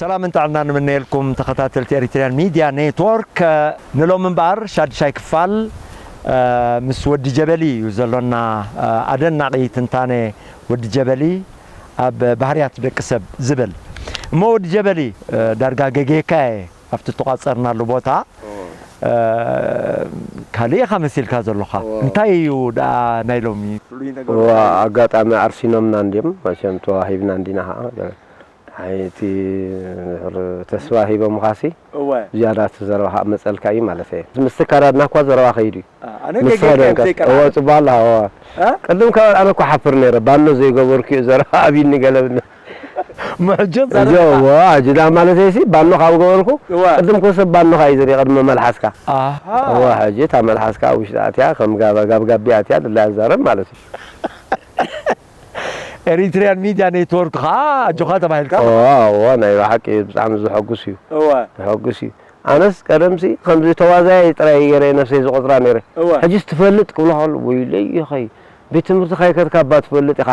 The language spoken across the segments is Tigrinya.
ሰላምን ጥዕናን ንምነየልኩም ተኸታተልቲ ኤሪትሪያን ሚድያ ኔትወርክ። ንሎም እምበኣር ሻድሻይ ክፋል፣ እ፣ ምስ ወዲ ጀበሊ እዩ ዘሎና፣ እ፣ ኣደናቒ ትንታነ ወዲ ጀበሊ ኣብ ባህርያት ደቂ ሰብ ዝብል። እሞ ወዲ ጀበሊ፣ እ፣ ዳርጋ ገጌካ እየ ኣብቲ እተቋጸርናሉ ቦታ። እዎ። እ፣ ካልእ ኢኻ መሲልካ ዘሎኻ። እዎ። እንታይ እዩ ደኣ ናይ ሎሚ? ፍሉይ ነገር እዎ፣ እንታይ እዩ? ኣጋጣሚ ኣርሲኖምና እንድዮም፣ መቸም ተዋሂብና እንዲና ኸዓ። ኣይ፣ እቲ ድሕር ተስፋ ሂቦምኻሲ፣ እወ። ዝያዳ እቲ ዘረባ ኸዓ መጸልካ እዩ ማለት እየ። ምስ ተካዳድና እኳ ዘረባ ኸይዱ እዩ። አ፣ ኣነ ምስ ገገ ተኸደንካ፣ ዘይቀርብ። እወ፣ ጽቡቕ ኣላ፣ እወ። እ? ቅድም ካብ ኣነ እኳ ሓፍር ነይረ፣ ባኖ ዘይገበርኩ እዩ ዘረባ ኣብይኒ ገለ ብሎ። ምሕጆት እዞ፣ ዛረብካ። እወ፣ ሕጂ ዳ ማለት እየሲ፣ ባኖ ካብ ገበርኩ፣ እወ። ቅድም እኮ ሰብ ባኖኻ እዩ ዝርኢ፣ ቅድሚ መልሓስካ። ኣሃ። እወ፣ ሕጂ እታ መልሓስካ ኣብ ውሽጢ ኣትያ፣ ከም ጋባ-፣ ጋብጋቢ ኣትያ፣ ድላያ ትዛረብ ማለት እዩ። ኤሪትሪያን ሚድያ ኔትወርክ ኸዓ ኣጆኻ ተባሂልካ። እወ፣ እወ፣ ናይ ብሓቂ ብጣዕሚ ዘሐጉስ እዩ። እወ። ዘሐጉስ እዩ። ኣነስ ቀደምሲ ከምዚ ተዋዛያይ ጥራይ ገይረ ነብሰይ ዝቆጽራ ነይረ። እወ። ሕጂስ ትፈልጥ ክብሎ ከሎ፣ ወይለይ ኢኸይ፣ ቤት ትምህርቲ ከይከድካ እባ ትፈልጥ ኢኻ።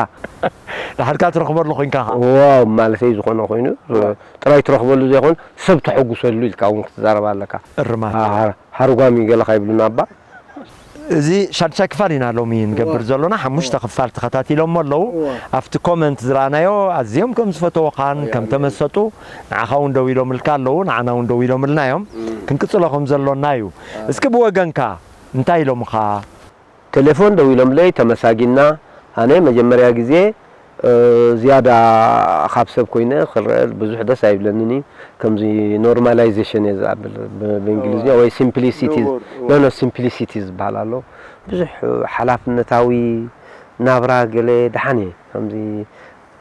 ንሓድካ ትረኽበሉ ኮይንካ ኸዓ። እወ፣ ማለተይ ዝኾነ ኮይኑ፣ እወ። ጥራይ ትረኽበሉ ዘይኮን፣ ሰብ ተሐጉሰሉ ኢልካ እውን ክትዛረብ ኣለካ። እርማት። ሃ-፣ ሃ-፣ ሃርጓም እዩ ገለ ከይብሉና እባ። እዚ ሻድሻይ ክፋል ኢና ሎሚ ንገብር እዋ። ዘሎና። ሓሙሽተ እዋ። ክፋል ተኸታቲሎሞ ኣለዉ። እዋ። ኣብቲ ኮመንት ዝረኣናዮ ኣዝዮም ከም ዝፈተወኻን እያ፣ ከም እያ። ተመሰጡ፣ ንዓኻ እውን ደው ኢሎምልካ ኣለዉ፣ ንዓና እውን ደው ኢሎምልና እዮም። እም። ክንቅጽሎ ከም ዘሎና እዩ። ኣይ። እስኪ ብወገንካ እንታይ ኢሎምኻ? ቴሌፎን ደው ኢሎምለይ፣ ተመሳጊና። ኣነ መጀመርያ ግዜ እ፣ ዝያዳ ካብ ሰብ ኮይነ ክረአ ብዙሕ ደስ ኣይብለንን እዩ። ከምዚ ኖርማላይዜሽን እየ ዝኣብል ብ-፣ ብእንግሊዝኛ እወ። ወይ ሲምፕሊሲቲ፣ ንቡር፣ እወ። ኖ፣ ኖ፣ ሲምፕሊሲቲ ዝበሃል ኣሎ። ብዙሕ ሓላፍነታዊ ናብራ ገለ ደሓን እየ። ከምዚ፣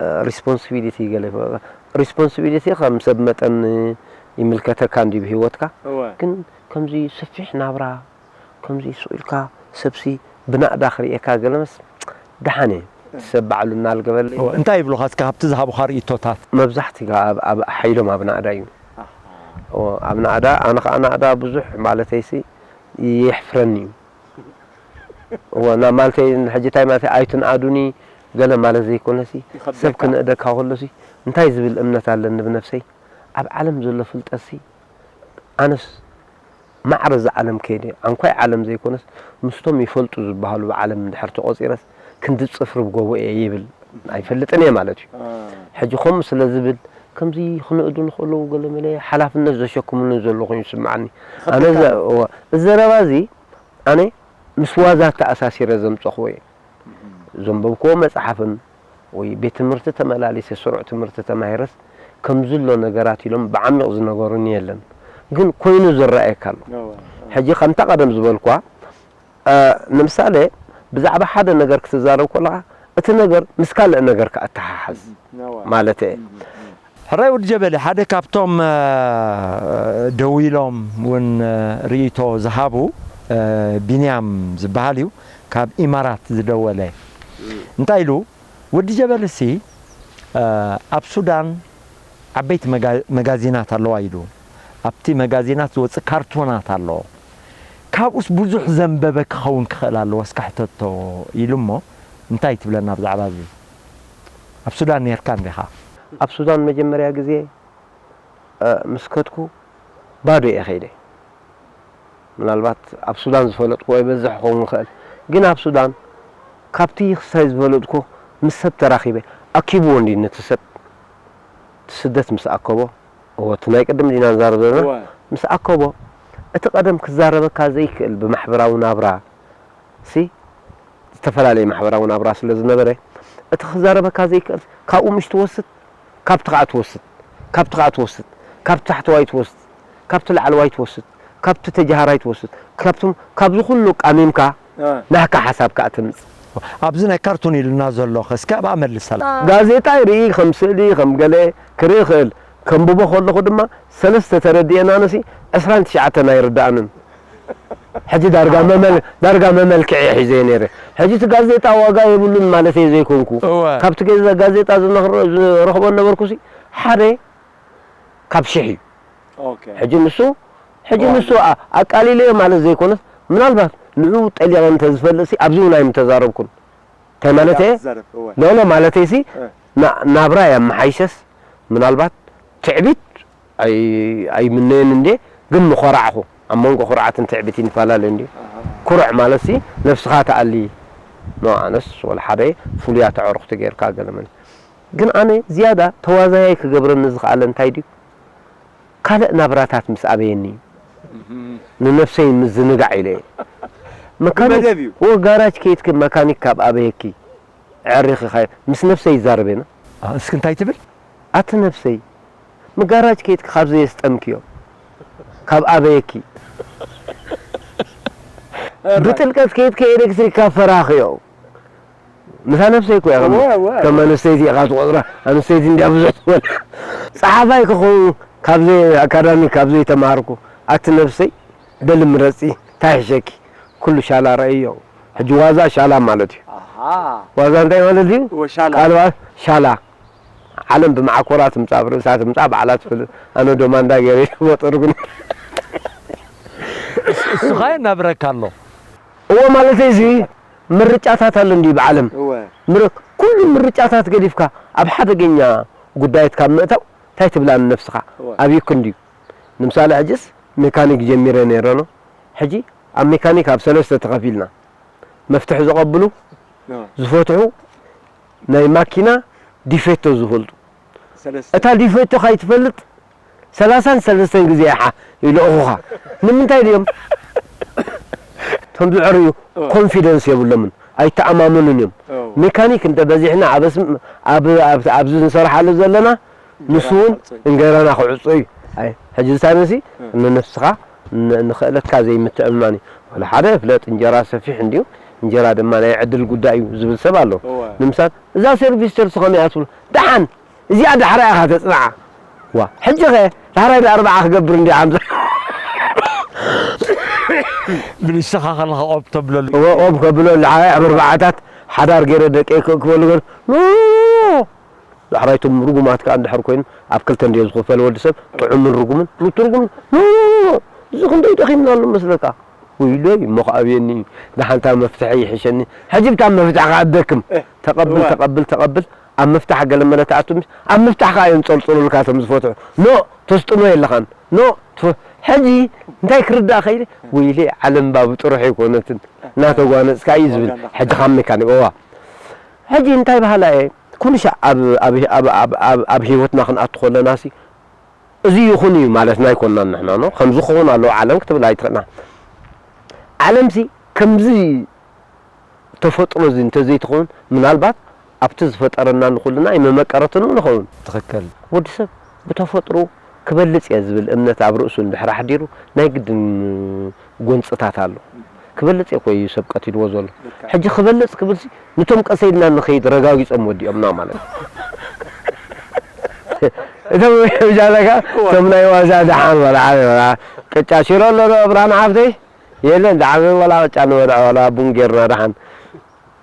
እ፣ ሪስፖንሲቢሊቲ ገለ፣ ሪስፖንሲቢሊቲ ከም ሰብ መጠን ይምልከተካ እንድዩ ብህይወትካ። እወ። ግን ከምዚ ሰፊሕ ናብራ ከምዚ ስቕ ኢልካ ሰብሲ ብናእዳ ክርእየካ ገለመስ ደሓን እየ። እቲ ሰብ ባዕሉ እናልገበለይ። እወ፣ እንታይ ይብሉኻ እስከ ካብቲ ዝሃቡኻ ርእይቶታት? መብዛሕትኡ ኣብ፣ ኣብ ሓይሎም ኣብ ናእዳ እዩ። ኣሃ። እወ፣ ኣብ ናእዳ፣ ኣነ ኸዓ ናእዳ ብዙሕ ማለተይሲ የሕፍረኒ እዩ። እወ፣ ና ማለተይ፣ ሕጂ እንታይ ማለተይ፣ ኣይትንኣዱኒ ገለ ማለት ዘይኮነሲ፣ ይኸብደካ። ሰብ ክንእደካ ከሎሲ፣ እንታይ ዝብል እምነት ኣለኒ ብነብሰይ? ኣብ ዓለም ዘሎ ፍልጠትሲ፣ ኣነስ ማዕረ እዛ ዓለም ከይደ፣ ዓንኳይ ዓለም ዘይኮነስ፣ ምስቶም ይፈልጡ ዝበሃሉ ብዓለም እንድሕር ተቖጺረስ፣ ክንዲ ጽፍሪ ብጎቦ እየ ይብል። ኣይፈልጥን እየ ማለት እዩ። አ። ሕጂ ከምኡ ስለ ዝብል፣ ከምዚ ክንእዱኒ ከለዉ ገለ መለ ሓላፍነት ዘሸክሙኒ ዘሎ ኮይኑ ይስምዓኒ። ይኸብደካ ኣነ ዘ-፣ ኣሎ። እወ፣ እዚ ዘረባ እዚ ኣነ ምስ ዋዛ ተኣሳሲረ ዘምጸኽዎ እየ። እም። ዘንበብክዎ መጽሓፍን ወይ ቤት ትምህርቲ ተመላሊሰ ስሩዕ ትምህርቲ ተማሂረስ ከምዚ ኣሎ ነገራት ኢሎም ብዓሚቕ ዝነገሩኒ የለን። ግን ኮይኑ ዝረኣየካ ኣሎ። እወ፣ እወ። ሕጂ ከምታ ቀደም ዝበልኳ፣ እ፣ ንምሳሌ ብዛዕባ ሓደ ነገር ክትዛረብ ከለኻ እቲ ነገር ምስ ካልእ ነገር ከኣተሓሓዝ እም፣ እወ። ማለት እየ። እም፣ እም። ሕራይ ወዲ ጀበሊ፣ ሓደ ካብቶም፣ እ፣ ደዊሎም እውን፣ እ፣ ርእይቶ ዝሃቡ፣ እ፣ ቢንያም ዝበሃል እዩ፣ ካብ ኢማራት ዝደወለ። እም። እንታይ ኢሉ? ወዲ ጀበልሲ፣ እ፣ ኣብ ሱዳን ዓበይቲ መጋ-፣ መጋዚናት ኣለዋ ኢሉ። ኣብቲ መጋዚናት ዝወጽእ ካርቶናት ኣሎ። ካብኡስ ብዙሕ ዘንበበ ክኸውን ክኽእል ኣለዎ፣ እስከ ሕተቶ ኢሉ እሞ፣ እንታይ ትብለና ብዛዕባ እዚ? ኣብ ሱዳን ኔርካ እንዲኻ? ኣብ ሱዳን መጀመርያ ግዜ፣ እ፣ ምስ ከድኩ ባዶ እየ ከይደ። ምናልባት ኣብ ሱዳን ዝፈለጥኩዎ ይበዝሕ ክኸውን ይኽእል። ግን ኣብ ሱዳን ካብቲ ክሳይ ዝፈለጥኩ ምስ ሰብ ተራኺበ፣ ኣኪብዎ እንዲ ነቲ ሰብ፣ እቲ ስደት ምስ ኣከቦ፣ እወ፣ እቲ ናይ ቅድም ዲና ንዛረብ ዘለና፣ እወ። ምስ ኣከቦ፣ እቲ ቀደም ክዛረበካ ዘይክእል ብማሕበራዊ ናብራ፣ ሲ፣ ዝተፈላለየ ማሕበራዊ ናብራ ስለ ዝነበረ፣ እቲ ክዛረበካ ዘይክእል፣ ካብኡ ምሽ ትወስድ፣ ካብቲ ኸኣ ትወስድ፣ ካብቲ ኸኣ ትወስድ፣ ካብቲ ታሕተዋይ ትወስድ፣ ካብቲ ላዕለዋይ ትወስድ፣ ካብቲ ተጀሃራይ ትወስድ፣ ካብቶም፣ ካብዚ ኩሉ ቃሚምካ እ። ናህካ ሓሳብ ከኣ ተምጽእ። ኣብዚ ናይ ካርቱን ኢሉና ዘሎ፣ እስከ ኣብኣ መልሰላ። ጋዜጣ ይርኢ፣ ከም ስእሊ፣ ከም ገለ ክርኢ ይኽእል። ከንብቦ ከለኹ ድማ ሰለስተ ተረዲኤናንሲ ዕስራን ትሽዓተን ኣይርድኣንን። ሕጂ ዳርጋ መመል-፣ ዳርጋ መመልክዒ ሒዘ ነይረ። ሕጂ እቲ ጋዜጣ ዋጋ የብሉን ማለተይ ዘይኮንኩ፣ እወ። ካብቲ ገዛ-፣ ጋዜጣ ዝነኽሮ-፣ ዝረኽቦ ነበርኩሲ ሓደ ካብ ሽሕ እዩ። ኦኬ። ሕጂ ንሱ፣ ሕጂ ዋው። ንሱ ኣ-፣ ኣቃሊለዮ ማለት ዘይኮነስ፣ ምናልባት ንዕኡ ጠሊቐ እንተዝፈልጥሲ ኣብዚ እውን ኣይምተዛረብኩን። እንታይ ማለት እየ? ትዛረብ፣ እወ። ኖ፣ ኖ፣ ማለተይሲ፣ እ። ና-፣ ናብራ የመሓይሸስ፣ ምናልባት ትዕቢት ኣይ-፣ ኣይምነየን እንዴ፣ ግን ምኾራዕኹ። ኣብ መንጎ ኩርዓትን ትዕቢትን ይፈላለ እንድዩ። ኣሃ። ኩሩዕ ማለትሲ፣ ነብስኻ ትኣሊ። ኖ፣ ኣነስ ወላ ሓደ ፍሉያት ኣዕሩኽቲ ጌርካ ገለ መለ። ግን ኣነ ዝያዳ ተዋዛያይ ክገብረኒ ዝኸኣለ እንታይ ድዩ? ካልእ ናብራታት ምስ ኣበየኒ፣ እህም። ንነፍሰይ ምዝንጋዕ ኢለ እየ። መካኒክ፣ ብመደብ እዩ። ወ-፣ ጋራጅ ከይድኪ መካኒክ ካብ ኣበየኪ፣ ኣዕሪኺ ኻይ-፣ ምስ ነፍሰይ ይዛረብ እየ። ኣ፣ እስኪ እንታይ ትብል? ኣቲ ነፍሰይ፣ ምጋራጅ ከይድኪ ካብ ዘየስጠምክዮ፣ ካብ ኣበየኪ። ራይት። ብጥልቀት ከይድኪ ኤሌክትሪክ ካብ ፈራኽዮ። ምሳ ነፍሰይ እኮ እያ። እወ፣ እወ፣ ከም እወ። ኣንስተይቲ ኢኻ ትቆጽራ። ኣንስተይቲ እንድያ ብዙሕ ትበል። ጸሓፋይ ክኸውን ካብ ዘይ-፣ ኣካዳሚ ካብ ዘይተማሃርኩ፣ ኣቲ ነፍሰይ፣ በሊ ምረጺ፣ እንታይ ይሕሸኪ? ኩሉ ሻላ ረእዮ። ሕጂ ዋዛ ሻላ ማለት እዩ። ኣሃ። ዋዛ እንታይ ማለት እዩ? እወ፣ ሻላ። ቃል ዋ-፣ ሻላ። ዓለም ብመዓኮራ ትምጻእ፣ ብርእሳ ትምጻእ፣ ባዕላ ትፈልጥ። ኣነ ዶ ማንዳ ገይረ ይፈጠርኩን። እሱ ኸኣ ይናብረካ ኣሎ። እወ፣ ማለተይ እዚ ምርጫታት ኣሎ እንድዩ ብዓለም። እወ። ምር-፣ ኩሉ ምርጫታት ገዲፍካ ኣብ ሓደገኛ ጉዳያት ካብ ምእታው እንታይ ትብላ ንነብስኻ? እወ። ኣብዩክ እንድዩ። ንምሳሌ ሕጅስ ሜካኒክ ጀሚረ ነይረ ነው። ሕጂ ኣብ ሜካኒክ ኣብ ሰለስተ ተኸፊልና። መፍትሒ ዘቐብሉ፣ እወ። ዝፈትሑ፣ ናይ ማኪና ዲፌቶ ዝፈልጡ። ሰለስተ። እታ ዲፌቶ ካይትፈልጥ ሰላሳን ሰለስተን ግዜ ኢኻ ይልእኹኻ። ንምንታይ ድዮም? እቶም ዝዕርዩ እወ። ኮንፊደንስ የብሎምን፣ ኣይተኣማመኑን እዮም። እወ። ሜካኒክ እንተ በዚሕና ኣብ ኣስም-፣ ኣብ፣ ኣብ፣ ኣብዚ ንሰርሓሉ ዘለና ንሱ እውን እንገራና ክዕጾ እዩ። ኣይ፣ ሕጂ ዝሳነሲ እወ። ንነፍስኻ ን-፣ ንኽእለትካ ዘይምትእምማን እዩ። ወላ ሓደ ፍለጥ፣ እንጀራ ሰፊሕ እንድዩ፣ እንጀራ ድማ ናይ ዕድል ጉዳይ እዩ ዝብል ሰብ ኣሎ። እወ። ንምሳሌ፣ እዛ ሴርቪስ ተርሲ ከመይ እያ ትብሎ? ደሓን እዚኣ ዳሕራ ኢኻ ተጽንዓ። ዋ፣ ሕጂ ኸ ዳሕራይ ብኣርብዓ ክገብር እንዲ ሓምዛ። ብንስኻ ከለኻ ኦብ ተብለሉ። እወ፣ ኦብ ከብሎ ለዓይ ኣብ ኣርብዓታት ሓዳር ገይረ ደቀይ ክእክበሉ ገር። ኖ! ዳሕራይ እቶም ርጉማት ከኣ እንድሕር ኮይኑ ኣብ ክልተ እንድዮ ዝኽፈል ወዲ ሰብ ጥዑምን ርጉምን፣ ንትርጉምን። ኖ! እዚ ክንደይ ደኺምናሉ መስለካ? ወይለይ እሞ ከኣብየኒ፣ ደሓንታ መፍትሒ ይሕሸኒ። ሕጂ ብታ መፍትሒ ከኣ ደክም። እ፣ ተቐብል፣ እወ። ተቐብል፣ ተቐብል። ኣብ ምፍታሕ ገለ መለ ትኣቱ ምስ፣ ኣብ ምፍታሕ ከኣ እዮም ጸልጽሉልካ እቶም ዝፈትሑ። ኖ፣ ተስጥሞ የለኻን። ኖ፣ ትፈ-፣ ሕጂ እንታይ ክርዳእ ከይደ? ወይለይ ዓለም ባብ ጥሩሕ ኣይኮነትን። እናተጓነጽካ እዩ ዝብል። ዋጋ ሕጂ ካብ ሜካኒክ፣ እዋ። ሕጂ እንታይ በሃላ እየ? ኩሉ ሻዕ ኣብ፣ ኣብ፣ ኣብ፣ ኣብ፣ ኣብ፣ ኣብ ህይወትና ክንኣቱ ከለናሲ፣ እዚ ይኹን እዩ ማለትና ኣይኮንናን ንሕና፣ ኖ? ከምዚ ክኸውን ኣለዎ ዓለም ክትብል ኣይትኽእልና። ዓለምሲ ከምዚ ተፈጥሮ እዚ እንተዘይትኸውን፣ ምናልባት ኣብቲ ዝፈጠረና ንኹልና ኣይመመቀረትን እውን ንኸውን። ትኽክል። ወዲ ሰብ ብተፈጥሮ ክበልጽ እየ ዝብል እምነት ኣብ ርእሱ እንድሕር ኣሕዲሩ፣ ናይ ግድን ጎንጽታት ኣሎ። ክበልጽ እየ እኮ እዩ ሰብ ቀቲልዎ ዘሎ። ልክዕ። ሕጂ ክበልጽ ክብልሲ፣ ነቶም ቀሰ ኢልና ንኸይድ ረጋጊጾም ወዲኦምና ማለት እዩ። እቶም ብጃለካ፣ እዋ። እቶም ናይ ዋዛ ደሓን ወላ ዓቢ ወላ ቅጫ ሽሮ ኣሎ ዶ፣ ብርሃን ሓፍተይ? የለን፣ ደሓን ወላ ቅጫ ንበልዖ፣ ወላ ቡን ጌርና ደሓን።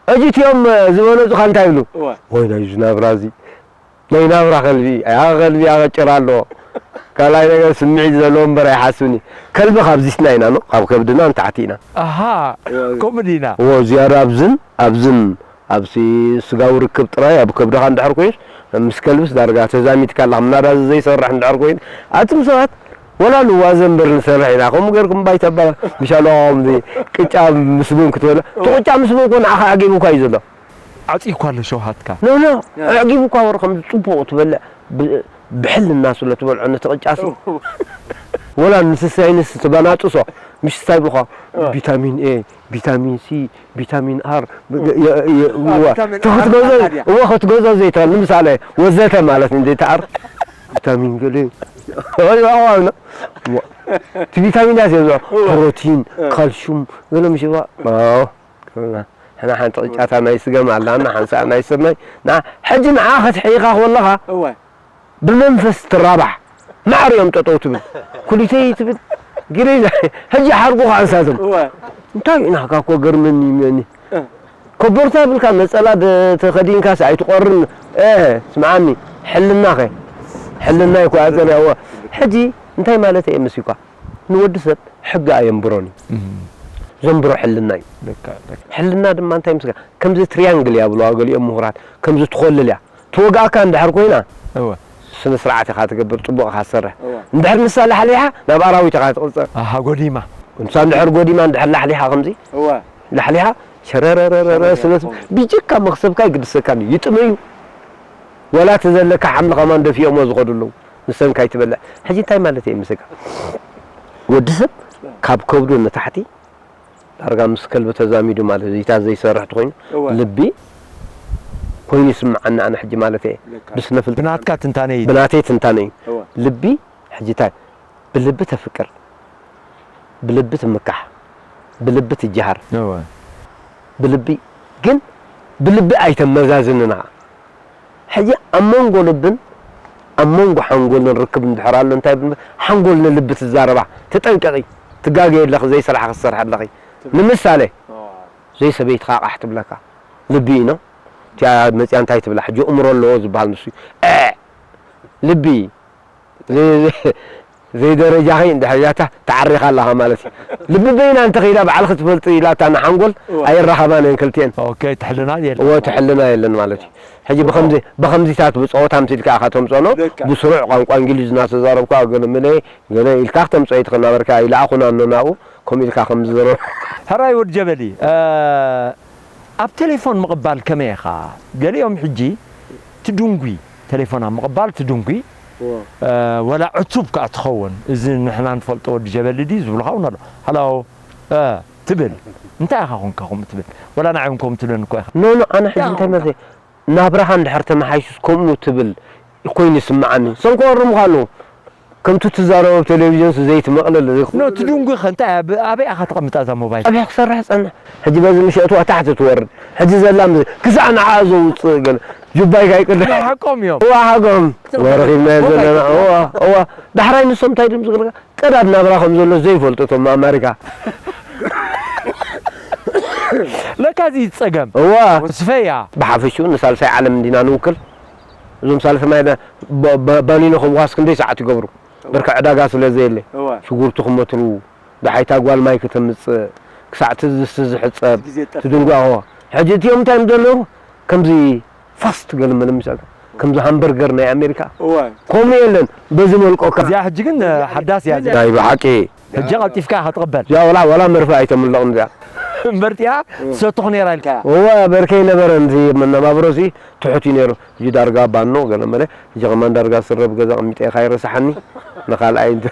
እጂ እቲኦም ዝበለጹኻ እንታይ ይብሉ? እዋ። ወይ ናይ እዚ ናብራ እዚ፣ ናይ ናብራ ከልቢ፣ ያ ከልቢ ያቐጭር ኣሎ። ካልኣይ ነገር ስምዒት ዘለዎ እምበር ኣይሓስብን እዩ። ከልቢ ካብ ዚስና ኢና፣ ኖ? ካብ ከብድና ንታሕቲ ኢና። ኣሃ፣ እዋ። ከምኡ ዲና? እዎ፣ ዝያዳ ኣብዝን፣ ኣብዝን፣ ኣብሲ ስጋዊ ርክብ ጥራይ ኣብ ከብድኻ እንድሕር ኮይኑስ፣ ምስ ከልብስ ዳርጋ ተዛሚድካ ኣለኻ። ምናዳ ዘይሰርሕ እንድሕር ኮይኑ፣ ኣቱም ሰባት፣ ወላ ንዋዘ እምበር ንሰርሕ ኢና። ከምኡ ጌርኩም ባይ ተባላ፣ ብሻሎ ከምዚ ቅጫ ምስ ቡን ክትበልዕ። እቲ ቅጫ ምስ ቡን እኮ ንዓኻ ኣዕጊቡካ እዩ ዘሎ። ዓጺዩኳ ኣሎ ሸውሃትካ። ኖ፣ ኖ፣ ያ። ኣዕጊቡኳ ወረ ከምዚ ጽቡቕ ትበልዕ ብ-፣ ብሕል እናስሎ ትበልዖ ነቲ ቅጫሲ። ኦ። ወላ ንስሳይንስ ትበናጥሶ፣ ምሽ እንታይ ይብሉኻ? ኦ። ቪታሚን ኤ፣ ቪታሚን ሲ፣ ቪታሚን ኣር፣ ብ-፣ የ-፣ የ-፣ አ፣ ዋ፣ ቪታሚን እቲ ኣር ክትገዝኦ፣ ኣድያ። እዎ፣ ክትገዝኦ ዘይትኽእል፣ ንምሳሌ፣ ወዘተ ማለት እንዴ፣ እቲ ኣር፣ ቪታሚን ገለ፣ ዋ፣ ዋ፣ ዋ፣ ዋ፣ እቲ ቪታሚን እያ ዝገዝኦ፣ እዎ። ፕሮቲን፣ እዎ። ካልሽዩም፣ ገለ ምሽ፣ ዋ፣ ኣዎ። ሕና ሓንቲ ቅጫታ ናይ ስገም ኣላና፣ ሓንሳእ ናይ ሰማይ። ና-፣ ሕጂ ንዓ ክትሕይኻ ከለኻ፣ እወ። ብመንፈስ ትራባሕ። ማዕር እዮም ጠጠው ትብል። ኩሊተይ ትብል። ግሬዛ፣ ሕጂ ሓርጉ ከኣ ንሳቶም። እወ። እንታይ ኢና፣ ካኮ ገርመኒ፣ መኒ። እ። ኮቦርታ ብልካ፣ ነጸላ ደ-፣ ተኸዲንካስ ኣይትቆርን። እ፣ ስምዓኒ፣ ሕልናኸ? ሕልና እኮ ኣጸናዋ። ሕጂ እንታይ ማለት እየ መሲኳ? ንወዲ ሰብ ሕጊ ኣየንብሮን እዩ። እም። ዘንብሮ ሕልና እዩ። ልካ፣ ልካ። ሕልና ድማ እንታይ ምስካ? ከምዚ ትሪያንግል እያ ብለዋ ገሊኦም ምሁራት። ከምዚ ትኾልል እያ። ትወግኣካ እንድሕር ኮይና፣ እወ። ስነ ስርዓት ኢኻ ትገብር፣ ጽቡቕ ኢኻ ትሰርሕ። እወ። እንድሕር ንሳ ላሕሊሓ፣ ናብ ኣራዊት ኢኻ ትቕጸር። ኣሃ፣ ጎዲማ። ንሳ እንድሕር ጎዲማ፣ እንድሕር ላሕሊሓ ከምዚ፣ እወ። ላሕሊሓ፣ ሸረረረረረ ሸረረ ስለ ትብል፣ ትኸውን። ብጀካ መኽሰብካ ይግድሰካን እዩ። ይጥመዩ። ወላ እቲ ዘለካ ሓምሊ ከማን ደፊኦሞ ዝኸዱ ኣለዉ። ንሰንካ ይትበልዕ። ሕጂ እንታይ ማለት እየ ምስካ? ወዲ ሰብ ካብ ከብዱ ንታሕቲ ዳርጋ ምስ ከልቢ ተዛሚዱ ማለት እዩ። እዚታት ዘይሰርሕ ተኾይኑ እወ። ልቢ ኮይኑ ይስምዓኒ ኣነ ሕጂ ማለት እየ። ልካ። ብስነ ፍልጠት ብናትካ ትንታነ እዩ። ብናተይ ትንታነ እዩ። እወ። ልቢ ሕጂ እንታይ? ብልቢ ተፍቅር፣ ብልቢ ትምካሕ፣ ብልቢ ትጀሃር። እወ። ብልቢ ግን ብልቢ ኣይተመዛዝንና። ሕጂ ኣብ መንጎ ልብን ኣብ መንጎ ሓንጎልን ርክብ እንድሕር ኣሎ እንታይ ብል፣ ሓንጎል ንልቢ ትዛረባ፣ ተጠንቀቒ፣ ትጋገይ ኣለኺ፣ ዘይስራሕ ክትሰርሒ ኣለኺ። ትብል። ንምሳሌ፣ ኦ። ዘይሰበይትኻ ቃሕ ትብለካ፣ ልቢ እዩ ነው። እቲኣ መፅያ እንታይ ትብላ፣ ሕጂ እምሮ ኣለዎ ዝበሃል ንሱ እዩ። እ፣ ልቢ፣ ዘይ-፣ ዘይ-፣ ዘይደረጃኺ እንድሕር ያታ ተዓሪኻ ኣለኻ ማለት እዩ። ልቢ በይና እንተኺዳ ባዕልኺ ትፈልጢ ኢላታ ንሓንጎል እወ። ኣይራኸባን እየን ክልቲኤን። ኦኬ፣ ትሕልና የለን እወ፣ ማለት እዩ። ትሕልና የለን ማለት እዩ። ሕጂ ብኸምዚ፣ ብኸምዚታት ብፀወታ ኣምሲልካ ኢኻ ተምፅኦ ነው። ልክዕ። ብስሩዕ ቋንቋ እንግሊዝ እናተዛረብካ ገለ መለ፣ ገለ ኢልካ ክተምፅኦ ይትኽእል ናበርካ፣ ይለኣኹና እኖ ናብኡ፣ ከምኡ ኢልካ ከም ዝዘረብ። ሕራይ ወዲ ጀበሊ፣ እ፣ ኣብ ቴሌፎን ምቕባል ከመይ ኢኻ? ገሊኦም ሕጂ ትድንጉ፣ ቴሌፎን ኣብ ምቕባል ትድንጉ፣ እወ። እ፣ ወላ ዕቱብ ከኣ ትኸውን። እዚ ንሕና ንፈልጦ ወዲ ጀበሊ ድዩ ዝብሉኻ እውን ኣሎ። ሃሎ፣ እ፣ ትብል። እንታይ ኢኻ ኾንካ ከምኡ ትብል? ወላ ንዓይ እውን ከምኡ ትብለኒ እኮ ኢኻ። ኖ፣ ኖ፣ ኣነ ሕጂ እንታይ ማለት ናብራኻ እንድሕር ተመሓይሹስ ከምኡ ትብል ኮይኑ ይስምዓኒ። ሰንኮ ኣርሙኻ ኣለዉ። ከምቲ ትዛረቦ ኣብ ቴሌቪዥንስ ዘይትመቕለል። ኖ፣ ትድንጉ ኢኻ። እንታይ ኣብ-፣ ኣበይ ኢኻ ተቐምጣ እዛ ሞባይል? ኣበይ ክሰርሕ ጸንሕ? ሕጂ በዚ ምሸቱ ታሕቲ ትወርድ። ሕጂ ዘላ ም-፣ ክሳዕ ንዓ ዘውጽእ ገለ። ጁባይ ካይቅድሕ። ሓቆም እዮም። እዋ፣ ሓቆም። ወረኺብና ሞባይል ዘለና። እዋ፣ እዋ። ዳሕራይ ንሶም እንታይ ድም ዝግርጋ? ቀዳድ ናብራ ከም ዘሎ ዘይፈልጡ እቶም ኣማሪካ። ለካ እዚ ጸገም። እዋ። ስፈያ። ብሓፈሽኡ ንሳልሳይ ዓለም እንዲና ንውክል። እዞም ሳልሳይ ማይ ዳ-፣ ባ-፣ ባ-፣ ባኒኖ ክዋስ ክንደይ ሰዓት ይገብሩ? በርካ ዕዳጋ ስለ ዘየለ። እዋ። ሽጉርቲ ክመትሩ፣ ደሓይታ ጓል ማይ ክተምጽእ፣ ክሳዕ ትዝስቲ ዝሕጸብ፣ ግዜ ጠፍእ። ትድንጓ። እዋ። ሕጂ እቲኦም እንታይ እዮም ዘለዉ? ከምዚ ፋስት ገለ መለ ምሳልካ፣ ከምዚ ሃምበርገር ናይ ኣሜሪካ። እዋ። ከምኡ የለን፣ በዚ መልቆካ። እዚኣ ሕጂ ግን፣ ሓዳስ እያ እዚኣ። ናይ ብሓቂ። ሕጂ ቀልጢፍካ ኢኻ ትቕበል። እዚኣ ወላ፣ ወላ መርፍእ ኣይተምልቕን እዚኣ። እምበርቲኣ ትሰትኹ ነይራ ኢልካ። እዋ፣ በርከይ ነበረ፣ እዚ መነባብሮሲ ትሑት እዩ ነይሩ። ሕጂ ዳርጋ ባኖ ገለ መለ፣ ሕጂ ከማን ዳርጋ ስረ ብገዛ ኣቐሚጠ ኢኻ ይረሳሓኒ። ንኻልኣይ እንተ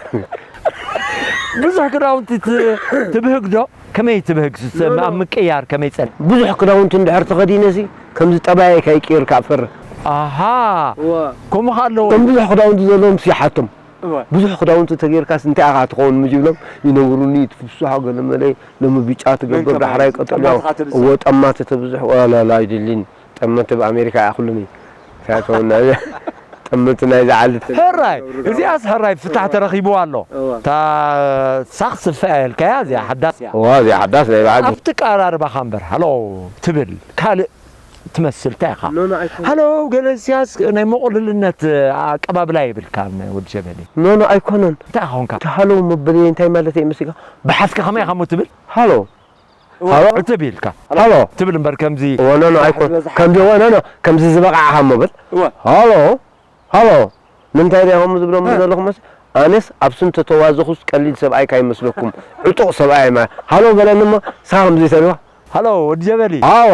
ብዙሕ ክዳውንቲ ት-፣ ትብህግ ዶ? ከመይ ትብህግ? ስ-፣ ኖ፣ ኖ። ኣብ ምቅያር ከመይ ጸን-? ብዙሕ ክዳውንቲ እንድሕር ተኸዲነሲ፣ ከምዚ ጠባየይ ከይቅይር ካብ ፈርህ። ኣሃ። እዋ። ከምኡ ከ ኣለዎ? እቶም ብዙሕ ክዳውንቲ ዘለዎም ሲሓቶም። እዋ። ብዙሕ ክዳውንቲ ተጌርካስ እንታይ ኢኻ ትኸውን? ምጅብሎም ይነግሩኒ፣ ትፍስሖ ገለ መለ፣ ሎሚ ብጫ ትገብር፣ መንከባል ዳሕራይ ቀጠልያ። ጠማትኻ ተብዝሕ። እዎ፣ ጠማት ተብዝሕ፣ ዋላ ላ ኣይደልን። ጠመት ኣብ ኣሜሪካ ይኣኽሉኒ። ሳያተውና ጠመት ናይ ዝዓሊ። ሕራይ፣ እዚኣስ ሕራይ ፍታሕ ተረኺብዋ ኣሎ። እዋ። እታ ሳኽ ስፈ እያ ኢልካያ፣ እዚኣ ሓዳስ እያ። እዋ፣ እዚኣ ሓዳስ ናይ በዓል። ኣብቲ ቀራርባኻ እምበር፣ ሃሎ ትብል፣ ካልእ ትመስል፣ እንታይ ኢኻ? ኖ፣ ኖ፣ ኣይኮነን። ሃሎ፣ ገለ እስያስ ናይ መቑልልነት ኣቀባብላ የብልካን፣ ወዲ ሸበሊ። ኖ፣ ኖ፣ ኣይኮነን። እንታይ ኢኻ ኾንካ? እቲ ሃሎ መበለይ እንታይ ማለት እዩ መሲልካ? ብሓዝካ ከመይ ኢኻ እሞ ትብል? ሃሎ። እዋ። ሃሎ? ዕትብ ኢልካ። ሃሎ። ትብል እምበር ከምዚ። እወ፣ ኖ፣ ኖ፣ ኣይኮን-፣ ከምዚ፣ እወ፣ ኖ፣ ኖ፣ ከምዚ ዝበቓዕኻ እሞ በል። እወ። ሃሎ፣ ሃሎ። ንምንታይ ድኣ ከምኡ ዝብሎም እ። ዘለኹም መስ-፣ ኣነስ ኣብ ስንቶ ተዋዘኹስ ቀሊል ሰብኣይ ካይመስለኩም። ዕጡቕ ሰብኣይ እየ ማለት። ሃሎ በለኒ እሞ፣ ንስኻ ከምዚ ተሪባ። ሃሎ፣ ወዲ ጀበሊ። ሃሎ።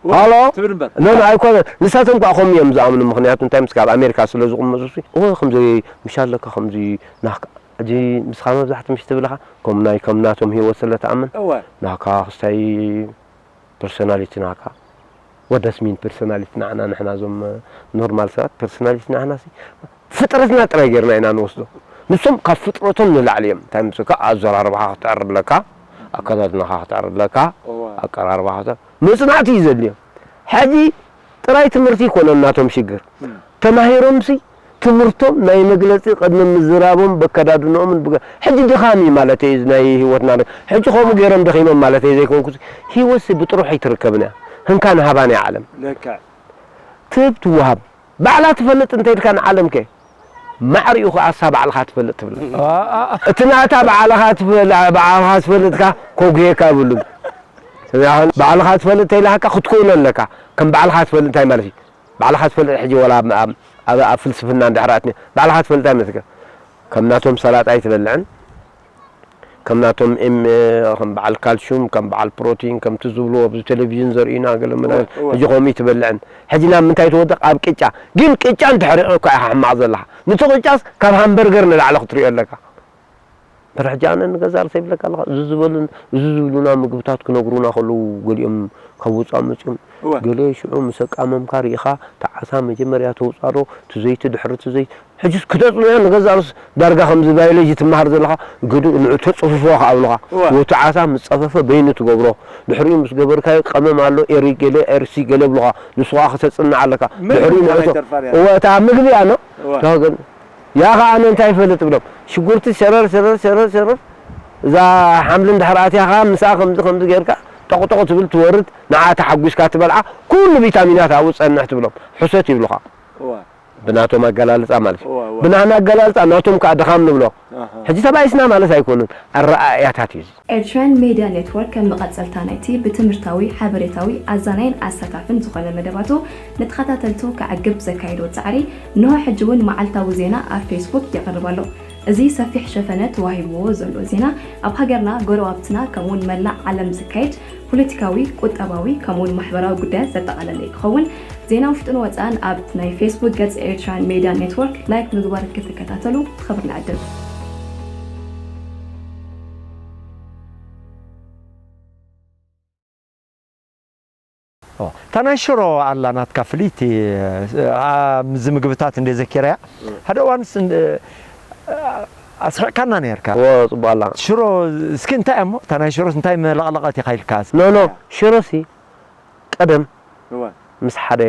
እወ፣ ሃሎ? ትብል እምበር። ኖ፣ ኖ፣ ኣይኮነን። ንሳቶም ከኣ ከምኡ እዮም ዝኣምኑ። ምኽንያቱ እንታይ ምስ ካብ ኣሜሪካ ስለ ዝቕመጡ ሲ፣ እወ፣ ከምዚ ምሻ ኣለካ፣ ከምዚ ናካ። ሕጂ ንስኻ መብዛሕትኡ ምሽ ትብልኻ፣ ከም ናይ፣ ከም ናቶም ህይወት ስለ ትኣምን፣ እወ። ናካ ክስታይ ፐርሶናሊቲ ናካ። What does mean personality ንዓና፣ ንሕና እዞም ኖርማል ሰባት ፐርሶናሊቲ ንዓና ሲ ፍጥረትና ጥራይ ጌርና ኢና ንወስዶ። ንሶም ካብ ፍጥረቶም ንላዕሊ እዮም። እንታይ ምስካ ኣዘራርባኻ ክተዕርብ ኣለካ፣ ኣከዳድናኻ ክተዕርብ ኣለካ፣ እወ። ኣቀራርባኻ ክተ-፣ መጽናዕቲ እዩ ዘድልዮም። ሕጂ ጥራይ ትምህርቲ ይኮነን ናቶም ሽግር። እም። ተማሂሮምሲ ትምህርቶም ናይ መግለጺ ቅድሚ ምዝራቦም በከዳድንኦምን ብገ-፣ ሕጂ ድኻም እዩ ማለት እዩ ናይ ህይወትና ነ-፣ ሕጂ ከምኡ ገይሮም ደኺሞም ማለት እዩ ዘይኮንኩ፣ ህይወትሲ ብጥሩሕ ኣይትርከብን እያ። ህንካን ሃባን እያ ዓለም። ልክዕ። ትህብ ትወሃብ። ባዕላ ትፈልጥ እንተ ኢልካ ንዓለም ከ? ማዕሪኡ ከኣ እሳ ባዕልኻ ትፈልጥ ትብል። አ፣ አ፣ አ። እቲ ናታ ባዕልኻ ትፈል-፣ ባዕልኻ ትፈልጥካ ከጉህየካ የብሉን። ስለዚ ኣሁን ባዕልኻ ትፈልጥ እንተ ኢልካ ክትክእሎ ኣለካ። ከም ባዕልኻ ትፈልጥ እንታይ ማለት እዩ? ባዕልኻ ትፈልጥ ሕጂ ወላ ኣብ፣ ኣብ፣ ኣብ፣ ኣብ ፍልስፍና እንድሕር ኣትኒ፣ ባዕልኻ ትፈልጥ እንታይ መስለካ? ከም ናቶም ሰላጣ ኣይትበልዕን፣ ከም ናቶም ኤም-፣ ከም በዓል ካልሽዩም፣ ከም በዓል ፕሮቲን፣ ከምቲ ዝብልዎ ኣብዚ ቴሌቪዥን ዘርእዩና ገለ መለ-፣ እወ፣ እወ። ሕጂ ከምኡ ኣይትበልዕን። ሕጂ ናብ ምንታይ ትወድቕ? ኣብ ቅጫ። ግን ቅጫ እንተሕሪቑ እኳ ኢኻ ሕማቕ ዘለኻ። ነቲ ቅጫስ ካብ ሃምበርገር ንላዕሊ ክትሪኦ ኣለካ። እምበር ሕጂ ኣነ ንገዛ ርእሰይ ይብለካ ኣለኹ፣ እዚ ዝበሉን፣ እዚ ዝብሉና ምግብታት ክነግሩና ከለዉ፣ ገሊኦም ካብ ወጻኢ መጺኦም፣ እወ። ገለ ሽዑ ምስ ኣቃመምካ ርኢኻ፣ እቲ ዓሳ መጀመርያ ተውጻዶ፣ እቲ ዘይቲ ድሕሪ እቲ ዘይቲ፣ ሕጅስ ክተጽንዖ ንገዛ ርእስ-፣ ዳርጋ ከምዚ ባዮሎጂ ትመሃር ዘለኻ፣ ግዱ ንዑ ተጽፍፎ ከኣ ኣብሉኻ። እወ። ወቲ ዓሳ ምስ ጸፈፈ በይኑ ትገብሮ። ድሕሪኡ ምስ ገበርካዮ ቀመም ኣሎ፣ ኤሪ ገለ፣ ኤርሲ ገለ ይብሉኻ። ንሱ ከኣ ክተጽንዕ ኣለካ። ምግቢ ድሕሪኡ ንዑ እንታይ ተ-፣ ይተርፋ እያ? እወ፣ እታ ምግቢ እያ፣ ኖ? እወ። እታ ግን ያ ኸዓ ኣነ እንታይ ይፈልጥ ብሎም፣ ሽጉርቲ ሸረር፣ ሸረር፣ ሸረር፣ ሸረር፣ እዛ ሓምሊ እንድሕር ኣትያ ኸዓ ምስኣ ከምዚ፣ ከምዚ ጌርካ ጠቕጠቕ ትብል ትወርድ፣ ንዓ ተሓጒስካ ትበልዓ፣ ኩሉ ቪታሚናት ኣብኡ ጸንሕ ትብሎም። ሕሰት ይብሉኻ። እዋ። ብናቶም ኣገላልጻ ማለት እዩ። እዋ፣ እዋ። ብናህና ኣገላልጻ ናቶም ከኣ ድኻም ንብሎ። ኣሃ። ሕጂ ተባኢስና ማለት ኣይኮኑን። ኣረኣእያታት እዩ እዚ። ኤርትራውያን ሜድያ ኔትወርክ ከም መቐጸልታ ናይቲ ብትምህርታዊ፣ ሓበሬታዊ፣ ኣዛናይን ኣሳታፍን ዝኾነ መደባቱ ንተኸታተልቱ ከዕግብ ዘካየዶ ጻዕሪ፣ እንሆ ሕጂ እውን መዓልታዊ ዜና ኣብ ፌስቡክ የቕርብ ኣሎ። እዚ ሰፊሕ ሸፈነ ተዋሂብዎ ዘሎ ዜና፣ ኣብ ሃገርና፣ ጎረባብትና፣ ከምኡውን መላእ ዓለም ዝካየድ ፖለቲካዊ፣ ቁጠባዊ፣ ከምኡውን ማሕበራዊ ጉዳያት ዘጠቓለለ ክኸውን። ዜና ውሽጥን ወጻእን ኣብ ናይ ፌስቡክ ገጽ ኤርትራውያን ሜድያ ኔትወርክ ላይክ ምግባር ክትከታተሉ ብኽብሪ ንዕድም። ኦ፣ እታ ናይ ሽሮ ኣላ ናትካ ፍልይቲ፣ ኣ፣ ምስዚ ምግብታት እንደ ዘኪረያ፣ እም። ሓደ እዋንስ እንደ፣ ኣ፣ ኣስሒቕካና ነርካ። እዎ፣ ጽቡቕ ኣላ። ሽሮ፣ እስኪ እንታይ እሞ፣ እታ ናይ ሽሮስ እንታይ መለቕለቐት ኢኻ ኢልካ? ኖ፣ ኖ፣ ሽሮሲ ቀደም እወ። ምስ ሓደ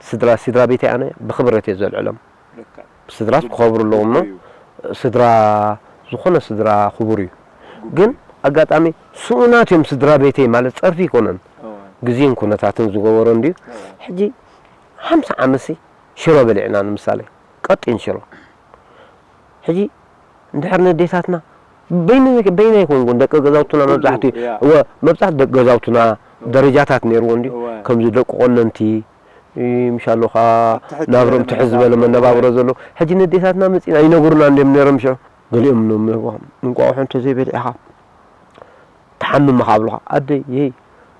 ስድራ፣ ስድራ ቤተይ ኣነ ብኽብረት እየ ዘልዕሎም። ልክዕ። ስድራስ ክኸብሩ ኣለዎም፣ ግቡእ እዩ። ስድራ፣ ዝኾነ ስድራ ክቡር እዩ። ግቡእ ግን እዩ። ኣጋጣሚ ስኡናት እዮም ስድራ ቤተይ፣ ማለት ጸርፊ ኣይኮነን። እወ። ግዜን ኩነታትን ዝገበሮ እንድዩ። እወ። ሕጂ ሓምሳ ዓመትሲ ሽሮ በሊዕና ንምሳሌ፣ ቀጢን ሽሮ። ሕጂ እንድሕር ነዴታትና በይነ-፣ በይነ ኣይኮንኩን፣ ደቂ ገዛውትና መብዛሕትኡ፣ ያ። እወ፣ መብዛሕትኡ ደቂ ገዛውትና እወ። ደረጃታት ነይርዎ እንድዩ። እወ። ከምዚ ደቂ ቆነንቲ፣ እ፣ ምሻሎ ኸኣ ኣብ ትሕቲ ናብሮም ዝበለ ትሕት ዝበለ መነባብሮ። መነባብሮ ዘሎ። ሕጂ ነዴታትና መጺና ይነግሩና እንድዮም ነይሮም ሽዑ። ገሊኦም ን-፣ እንቋቑሖ እንተዘይበሊዕኻ ትሓምም ኢኻ ኣብሉኻ። ኣደይ፣ የይ፣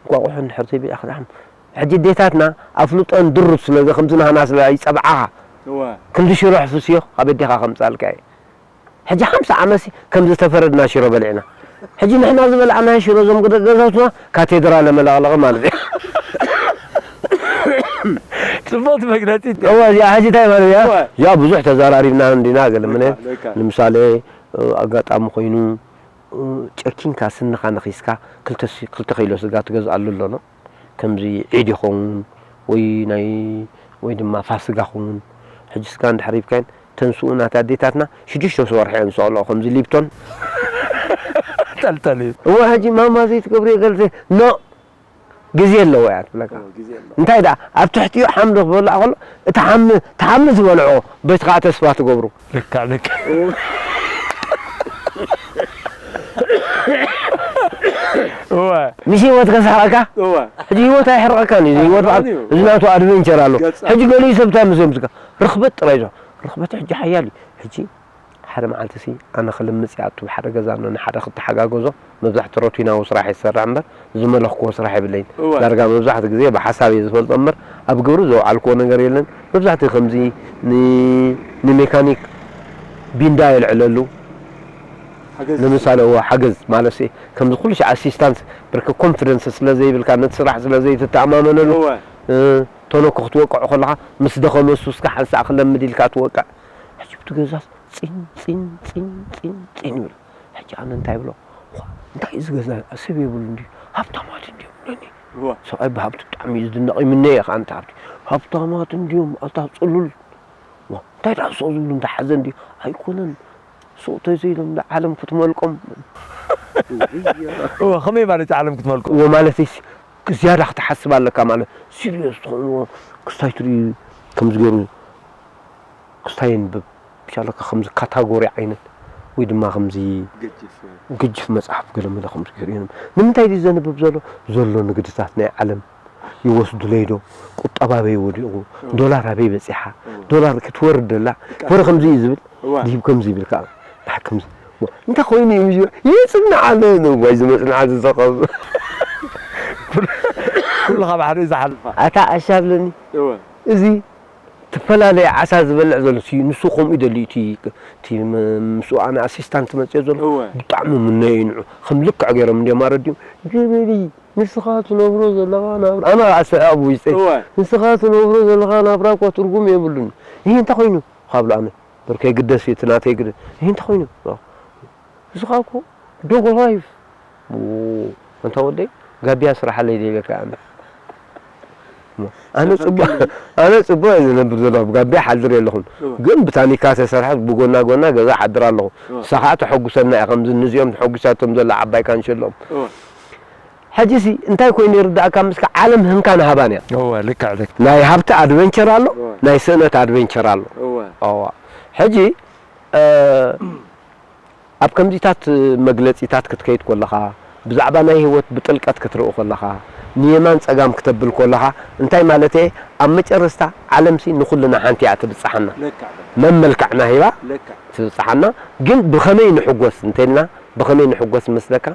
እንቋቑሖ እንድሕር ዘይበሊዕኻ ትሓምም። ሕጂ ኣዴታትና ኣፍልጦን ድሩት ስለ ዘ-፣ ከምዚ ናህና ስለ ኣይጸብዓኻ። እወ። ክንዲ ሽሮ ሕፍስዮ ካብ ኣዴኻ ከምጻልካ እየ። ሕጂ ሓምሳ ዓመትሲ ከም ዝተፈረድና ሽሮ በሊዕና። ሕጂ ንሕና ዝበላዕናዮ ሽሮ እዞም ገ-፣ ገዛውትና ካቴድራለ መለቕለቒ ማለት እዩ። ጽቡቕቲ መግለጺ እያ። እወ፣ እዚኣ ሕጂ እንታይ ማለት እያ? እወ። እዚኣ ብዙሕ ተዘራሪብና እንዲና ገለ ምነ-፣ ልካ፣ ልካ። ንምሳሌ፣ ኣጋጣሚ ኮይኑ፣ ጨኪንካ ስንኻ ነኺስካ ክልተ ሲ-፣ ክልተ ኪሎ ስጋ ትገዝኣሉ ኣሎ፣ ኖ? ከምዚ ዒድ ይኸውን ወይ ናይ፣ ወይ ድማ ፋስጋ ኸውን። ሕጂ ስጋ እንድሕር ሂብካየን፣ እተን ስኡናት ኣዴታትና ሽዱሽተ ወርሒ እየን ዝሰቕልኦ፣ ከምዚ ሊፕቶን። ጠልጠል እዩ። እወ፣ ሕጂ ማማ ዘይትገብርዮ ገልዘ፣ ኖ፣ ግዜ ኣለዎ እያ ትብለካ። እወ፣ ግዜ ኣለዎ። እንታይ ደኣ፣ ኣብ ትሕቲኡ ሓምሊ ክበልዕ ከሎ፣ እቲ ሓምሊ፣ እቲ ሓምሊ ዝበልዖ፣ በቲ ከኣ ተስፋ ትገብሩ። ልክዕ፣ ልክዕ። እወ። እወ። ምስ ህይወት ከስሕቐካ? እወ። ሕጂ ህይወት ኣይሕርቐካን እዩ። እዚ ህይወት ኣይሕርቐን በዓል፣ እዩ። እዚ ናቱ ኣድቨንቸር ኣሎ። ገጸ። ሕጂ ገሊኡ ሰብ እንታይ ምስ ዘምስካ? ርኽበት ጥራይ እዩ። ርኽበት ሕጂ ሓያል እዩ። ሕጂ ሓደ መዓልቲ ሲ ኣነ ክልምጽ ይኣቱ ሓደ ገዛ ኣሎ፣ ንሓደ ክተሓጋገዞ። መብዛሕትኡ ሮቲናዊ ስራሕ ይሰርሕ እምበር ዝመለኽክዎ ስራሕ የብለይን። እወ። ዳርጋ መብዛሕትኡ ግዜ ብሓሳብ እየ ዝፈልጦ እምበር ኣብ ግብሪ ዘውዓልክዎ ነገር የለን። መብዛሕትኡ ከምዚ ን-፣ ንሜካኒክ ቢንዳ የልዕለሉ። ሓገዝ። ንምሳሌ፣ እወ፣ ሓገዝ ማለት ሲ፣ ከምዚ ኩሉ ሻዕ ኣሲስታንስ ብርክ ኮንፊደንስ ስለ ዘይብልካ፣ ነቲ ስራሕ ስለ ዘይትተኣማመነሉ፣ እወ። እ፣ ቶኖ ክትወቅዖ ከለኻ ምስ ደኸመ እሱ እስከ ሓንሳእ ክለምድ ኢልካ ትወቅዕ። ሕጂ ብቲ ገዛስ ጺን፣ ጺን፣ ጺን፣ ጺን፣ ጺን ይብል። ሕጂ ኣነ እንታይ ብሎ? ዋ፣ እንታይ እዩ እዚ ገዛ? ሰብ የብሉ እንድዩ። ሃብታማት እንድዮም እነኒ። እዋ። ሰብኣይ ብሃብቲ ብጣዕሚ እዩ ዝድነቕ፣ ይምነዮ ከኣ ኣንታ ሃብቲ። ሃብታማት እንድዮም፣ ኣታ ጽሉል። ዋ፣ እንታይ ደኣ ሱቕ ዝብሉ እንዳሓዘ እንድዩ ኣይኮነን። ሱቕ ተዘይሎም ንዓለም ክትመልቆም። እወ፣ ከመይ ማለት ዓለም ክትመልቆ? እወ ማለተይሲ ዝያዳ ክትሓስብ ኣለካ ማለት ሲሪየስ ትኾንዎ። ክስታይ ትርኢ ከምዚ ገይሩ ክስታይ የንብብ ብቻለካ ከምዚ ካታጎሪ ዓይነት ወይ ድማ ከምዚ ግጅፍ መጽሓፍ ገለመለ ከምዚ ገይሩ የንብብ። ንምንታይ ድዩ ዘንብብ ዘሎ? ዘሎ ንግድታት ናይ ዓለም ይወስዱለይ ዶ? ቁጠባ ኣበይ ወዲቑ? ዶላር ኣበይ በጺሓ? ዶላር ክትወርድ ደላ? ወረ ከምዚ እዩ ዝብል ድሂብ ከምዚ ይብል ከዓ ባሕ ከምዚ እንታይ ኮይኑ እዩ ይፅናዓለ ወይ ዝመፅናዓ ዝዘቐብ ኩሉ ካብ ሓደ እዩ ዝሓልፋ። ኣታ ኣሻ ኣለኒ እዚ ትፈላለየ ዓሳ ዝበልዕ ዘሎ ሲ ንሱ ከምኡ ይደሊ እቲ እቲ ም- ምስኡ ኣነ ኣሲስታንት መፅኦ ዘሎ እወ። ብጣዕሚ ምነዩ ንዑ ከም ልክዕ ገይሮም እንዲዮም ኣረዲኦም ጅብሊ ንስኻ ትነብሮ ዘለኻ ናብራ ኣነ ኣሰ ኣብ ውሽጠይ እወ። ንስኻ ትነብሮ ዘለኻ ናብራ እኮ ትርጉም የብሉን ይህ እንታይ ኮይኑ ካብሉ ኣነ በርከይ ግደስ እቲ ናተይ ግደ ይህ እንታይ ኮይኑ ንስኻ እኮ ዶግ ላይፍ ኣንታ ወደይ ጋቢያ ስራሓለይ ደይበካ ኣነ ኣነ ጽቡቅ ኣነ ጽቡቅ እየ ዝነብር ዘለኹ ብጋቢያ ሓድር የለኹን ግን ብታኒካ ተሰርሐት ብጎና ጎና ገዛ ሓድር ኣለኹ ንሳ ከዓ ተሐጉሰና እያ ከምዚ ንዚኦም ተሐጉሳቶም ዘላ ዓባይ ካንሸሎም ሕጂ ሲ እንታይ ኮይኑ ይርዳእካ ምስካ ዓለም ህንካ ንሃባን እያ እወ ልክዕ ልክዕ ናይ ሃብቲ ኣድቨንቸር ኣሎ ናይ ስእነት ኣድቨንቸር ኣሎ እወ ሕጂ ኣብ ከምዚታት መግለጺታት ክትከይድ ከለኻ፣ ብዛዕባ ናይ ህይወት ብጥልቀት ክትርኢ ከለኻ፣ ንየማን ጸጋም ክተብል ከለኻ፣ እንታይ ማለት እየ? ኣብ መጨረስታ ዓለምሲ ንኹልና ሓንቲ እያ ትብጽሓና። መመልክዕና ሂባ ትብጽሓና። ግን ብኸመይ ንሕጎስ እንተልና፣ ብኸመይ ንሕጎስ መስለካ?